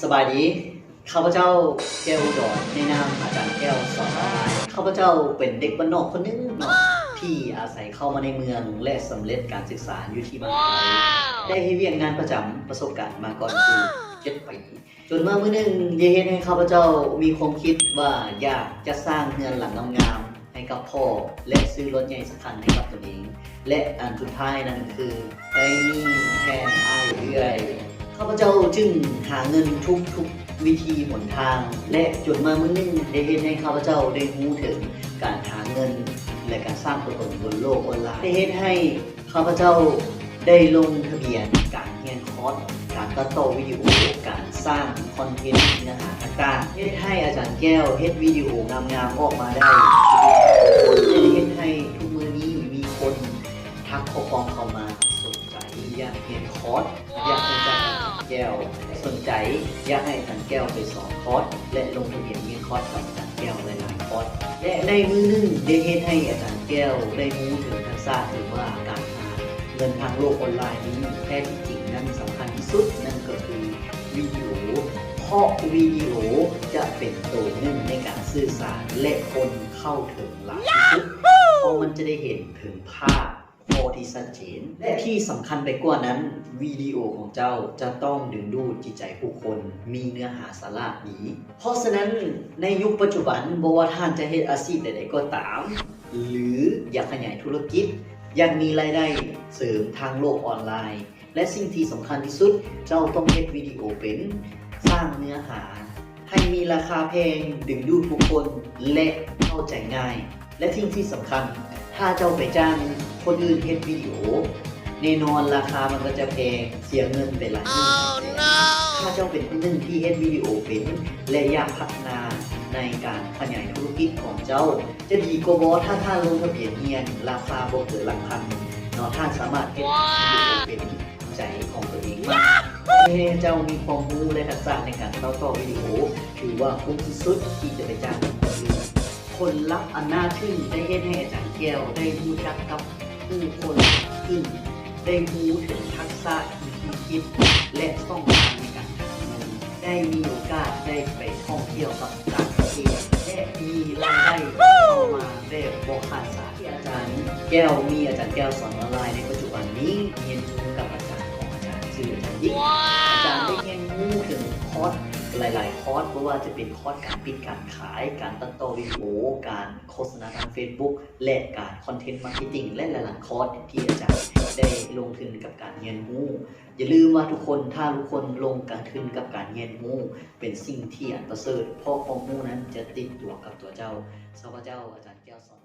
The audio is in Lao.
ສະບາຍດີ, ຂ້າພະເຈົ້າ ແກ້ວອຸດອນ ໃນນາມອາຈານແກ້ວສອນອອນລາຍ. ຂ້າພະເຈົ້າເປັນເດັກບ້ານນອກຄົນໜຶ່ງເນາະ ທີ່ອາໄສເຂົ້າມາໃນເມືອງ ແລະ ສຳເລັດການສຶກສາຢູ່ທີ່ມະຫາໄທ, ໄດ້ເຮັດວຽກງານປະຈຳ, ປະສົບການມາກ່ອນຄືເຈັດປີ. ຈົນມາມື້ໜຶ່ງ ໄດ້ເຮັດໃຫ້ຂ້າພະເຈົ້າມີຄວາມຄິດວ່າຢາກຈະສ້າງເຮືອນຫຼັງງາມໆໃຫ້ກັບພໍ່ ແລະ ຊື້ລົດໃຫຍ່ສັກຄັນໃຫ້ກັບຕົນເອງ ແລະ ອັນສຸດທ້າຍນັ້ນຄື ໄດ້ມີແຜນອ້າຍເອື້ອຍ. ຂ້າພະເຈົ້າຈຶ່ງຫາເງິນທຸກໆວິທີຫົນທາງ ແລະ ຈົນມາມື້ໜຶ່ງ ໄດ້ເຮັດໃຫ້ຂ້າພະເຈົ້າໄດ້ຮູ້ເຖິງການຫາເງິນ ແລະ ການສ້າງຕົວຕົນບົນໂລກອອນລາຍ, ໄດ້ເຮັດໃຫ້ ຂ້າພະເຈົ້າໄດ້ລົງທະບຽນການຮຽນຄອດ ການຕັດຕໍ່ວິດີໂອ, ການສ້າງຄອນເທັນເນື້ອຫາຕ່າງໆ, ເຮັດໃຫ້ອາຈານແກ້ວເຮັດວິດີໂອງາມໆອອກມາໄດ້, ໄດ້ເຮັດໃຫ້ທຸກມື້ນີ້ມີຄົນທັກຂໍ້ຄວາມເຂົ້າມາ ສົນໃຈຢາກຮຽນຄອດ, ຢາກຮູ້ຈັກອາຈານແກ້ວ, ສົນໃຈຢາກໃຫ້ອາຈານແກ້ວໄປສອນຄອດ ແລະ ລົງທະບຽນຮຽນຄອດກັບອາຈານ ແກ້ວຫຼາຍໆຄອດ ແລະ ໃນມື້ໜຶ່ງໄດ້ເຮັດໃຫ້ອາຈານແກ້ວໄດ້ຮູ້ເຖິງທັກສະ ຫຼືວ່າການຫາເງິນທາງໂລກອອນລາຍນີ້ ແທ້ທີ່ຈິງນັ້ນສຳຄັນທີ່ສຸດ ນັ້ນກໍຄືວິດີໂອ, ເພາະວິດີໂອຈະເປັນໂຕໜຶ່ງໃນການສື່ສານ ແລະ ຄົນເຂົ້າເຖິງຫຼາຍທີ່ສຸດ ເພາະມັນຈະໄດ້ເຫັນເຖິງພາບ ຂໍ້ທີ່ຊັດເຈນ ແລະ ທີ່ສຳຄັນໄປກວ່ານັ້ນ, ວິດີໂອຂອງເຈົ້າຈະຕ້ອງດຶງດູດຈິດໃຈຜູ້ຄົນ, ມີເນື້ອຫາສາລະດີ. ເພາະສະນັ້ນ, ໃນຍຸກປັດຈຸບັນ, ບໍ່ວ່າທ່ານຈະເຮັດອາຊີບໃດໆກໍຕາມ, ຫຼື ຢາກຂະຫຍາຍທຸລະກິດ, ຢາກມີລາຍໄດ້ເສີມທາງໂລກອອນລາຍ, ແລະ ສິ່ງທີ່ສຳຄັນທີ່ສຸດ, ເຈົ້າຕ້ອງເຮັດວິດີໂອເປັນ, ສ້າງເນື້ອຫາ ໃຫ້ມີລາຄາແພງ, ດຶງດູດຜູ້ຄົນ ແລະ ເຂົ້າໃຈງ່າຍ. ແລະ ສິ່ງທີ່ສຳຄັນ, ຖ້າເຈົ້າໄປຈ້າງຄົນອື່ນເຮັດວິດີໂອ, ແນ່ນອນລາຄາມັນກໍຈະແພງ, ເສຍເງິນໄປຫຼາຍໝື່ນຫຼາຍແສນ. ຖ້າເຈົ້າເປັນຜູ້ໜຶ່ງທີ່ເຮັດວິດີໂອເປັນ ແລະ ຢາກພັດທະນາໃນການຂະຫຍາຍທຸລະກິດຂອງເຈົ້າ, ຈະດີກວ່າບໍ່ ຖ້າທ່ານລົງທະບຽນຮຽນ ລາຄາບໍ່ເກີນຫຼັກພັນເນາະ, ທ່ານສາມາດເຮັດວິດີໂອເປັນ ໃຈຂອງຕົວເອງມາກ ເພື່ອໃຫ້ເຈົ້າມີຄວາມຮູ້ ແລະ ທັກສະໃນການເຕົ້າຕໍ່ວິດີໂອ ຖືວ່າຄຸ້ມທີ່ສຸດທີ່ຈະໄປຈ້າງຄົນອື່ນ. ຜົນລັບອັນໜ້າທຶ່ງໄດ້ເຮັດໃຫ້ອາຈານແກ້ວໄດ້ຮູ້ຈັກກັບຜູ້ຄົນຂຶ້ນ, ໄດ້ຮູ້ເຖິງທັກສະ, ວິທີຄິດ ແລະ ຊ່ອງທາງໃນການຫາເງິນ, ໄດ້ມີໂອກາດໄດ້ໄປທ່ອງທ່ຽວກັບຕ່າງປະເທດ ແລະ ມີລາຍໄດ້ເຂົ້າມາແບບບໍ່ຂາດສາຍ. ທີ່ອາຈານແກ້ວມີ ອາຈານແກ້ວສອນອອນລາຍໃນປັດຈຸບັນນີ້ ຮຽນຮູ້ກັບອາຈານຂອງອາຈານ ຊື່ອາຈານດິກ. ອາຈານໄດ້ຮຽນຮູ້ເຖິງຄອດຫຼາຍໆຄອດ, ບໍ່ວ່າຈະເປັນຄອດການປິດການຂາຍ, ການຕັດຕໍ່ວິດີໂອ, ການໂຄສະນາທາງເຟສບຸກ ແລະ ການຄອນເທັນມາເກັດຕິງ ແລະ ຫຼາຍໆຄອດທີ່ອາຈານໄດ້ລົງທຶນກັບການຮຽນຮູ້. ຢ່າລືມວ່າທຸກຄົນ, ຖ້າທຸກຄົນລົງການທຶນກັບການຮຽນຮູ້ ເປັນສິ່ງທີ່ອັນປະເສີດ, ເພາະຄວາມຮູ້ນັ້ນຈະຕິດຕົວກັບຕົວເຈົ້າ. ຂ້າພະເຈົ້າ ອາຈານແກ້ວສອນ